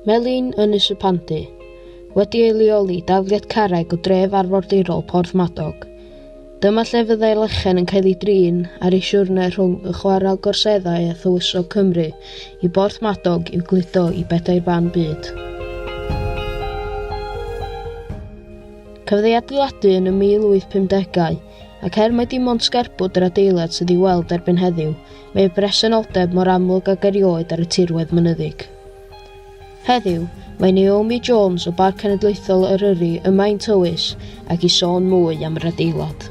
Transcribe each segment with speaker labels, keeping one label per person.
Speaker 1: Melin Ynys y Pandy, wedi ei leoli dafliad carreg o dref arfordirol Porthmadog. Dyma lle fyddai lechen yn cael ei drin ar ei siwrne rhwng y chwarel Gorseddau a Thywysog Cymru i Borthmadog i'w gludo i bedair ban byd. Cafodd ei adeiladu yn y 1850au, ac er mai dim ond sgerbwd yr adeilad sydd i'w weld erbyn heddiw, mae ei bresenoldeb mor amlwg ag erioed ar y tirwedd mynyddig. Heddiw, mae Naomi Jones o Barc Cenedlaethol Eryri yma i'n tywys ac i sôn mwy am yr adeilad.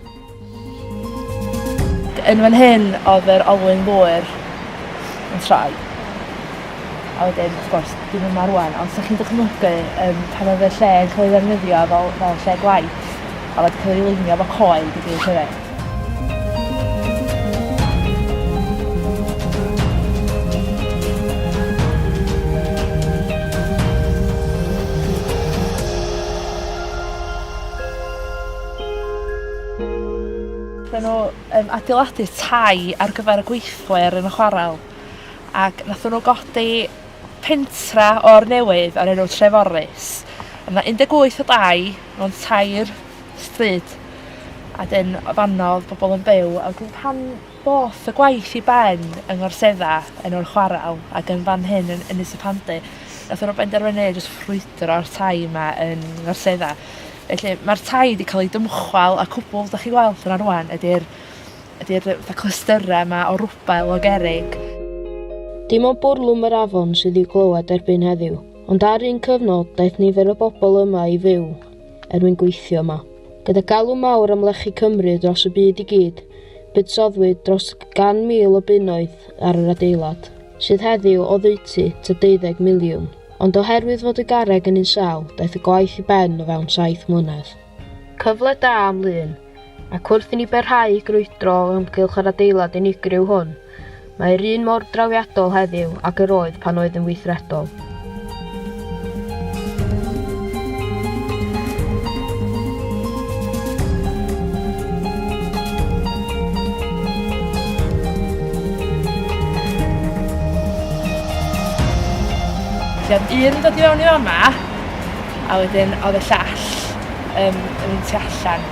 Speaker 2: Yn fan hyn oedd yr olwyn ddŵr yn troi. A wedyn, wrth gwrs, dim yma rwan, ond 'sa chi'n dychmygu um, pan oedd y lle yn cael ei ddefnyddio fel, fel lle gwaith, a wedi cael ei leinio efo coed i gyd hefyd. Nathon nhw um, adeiladu tai ar gyfer y gweithwyr yn y chwarel ac nathon nhw godi pentra o'r newydd o'r enw Treforys. Yna 18 o dai mewn tair stryd a 'dyn fanno o'dd bobol yn byw a wedyn pan ddoth y gwaith i ben yng Ngorsedda yn o'r chwarel ac yn fan hyn yn Ynys y Pandy nathon nhw benderfynu jyst ffrwydro'r tai 'ma yn Ngorsedda. Felly ma'r tai 'di ca'l eu dymchwel a cwbwl 'dach chi weld yna rŵan ydi'r ydi'r fatha clystyre 'ma o rwbel o gerrig.
Speaker 1: Dim ond bwrlwm yr afon sydd i'w glywed erbyn heddiw, ond ar un cyfnod daeth nifer o bobl yma i fyw. er mwyn gweithio yma. Gyda galw mawr am lechi Cymru dros y byd i gyd, buddsoddwyd dros 100,000 o bunnoedd ar yr adeilad, sydd heddiw oddeutu tua deuddeg miliwn. Ond oherwydd fod y garreg yn un sâl, daeth y gwaith i ben o fewn saith mlynedd. Cyfle da am lun, ac wrth i ni barhau i grwydro o amgylch yr adeilad unigryw hwn, mae'r un mor drawiadol heddiw ag yr oedd pan oedd yn weithredol.
Speaker 2: Felly oedd un yn dod i fewn i fama, a wedyn oedd y llall um, yn mynd tu allan.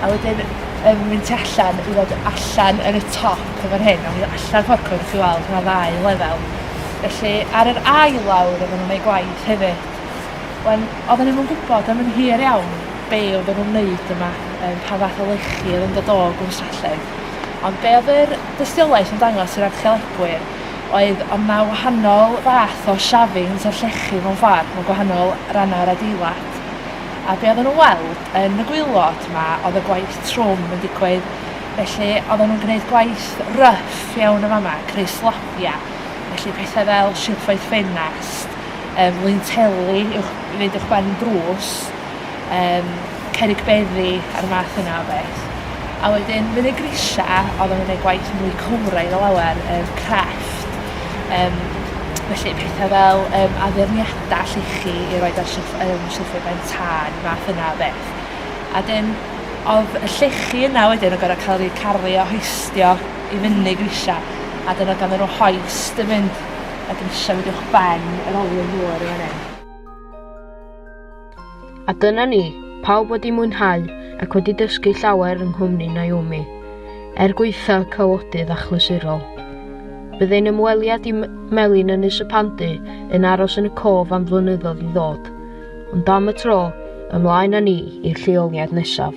Speaker 2: A wedyn yn mynd tu allan i ddod allan yn y top yn fan hyn, a mynd allan ffordd cwrdd chi weld, mae ddau lefel. Felly ar yr ail lawr oedden nhw'n gwneud gwaith hefyd. Wen, oedden nhw'n gwybod am yn hir iawn be oedden nhw'n wneud yma, um, pa fath o lechi oedd yn dod o Gwmstrallyn. Ond be oedd yr dystiolaeth yn dangos i'r archeolegwyr oedd oedd 'na wahanol fath o shavings o'r llechi mewn ffordd, mewn gwahanol rannau o'r adeilad. A be oedden nhw'n weld yn y gwaelod 'ma oedd y gwaith trwm yn digwydd. Felly oedden nhw'n gwneud gwaith rough iawn yn fama, creu slabia. Felly pethau fel silffoedd ffenast, um, linteli uwch, i fynd uwch ben drws, um, cerrig beddi a'r math yna o beth. A wedyn fyny grisia oedden nhw'n gwneud gwaith mwy cywrain o lawer, um, crefft. Um, felly pethau fel um, addurniadau dall i chi i roid ar silff yym silffoedd ben tân, math yna o beth. A 'dyn odd y llechi yna wedyn yn gor'o' ca'l 'u cario hoistio i fyny grisia a dyna o'dd ganddyn nhw hoist yn mynd y grisia mynd uwch ben yr olwyn ddŵr yn fan 'yn.
Speaker 1: A dyna ni, pawb wedi mwynhau ac wedi dysgu llawer yng nghwmni Naomi, er gwaetha cawodydd achlysurol. Bydd ein ymweliad i Melin Ynys y Pandy yn aros yn y cof am flynyddoedd i ddod, ond am y tro, ymlaen â ni i'r lleoliad nesaf.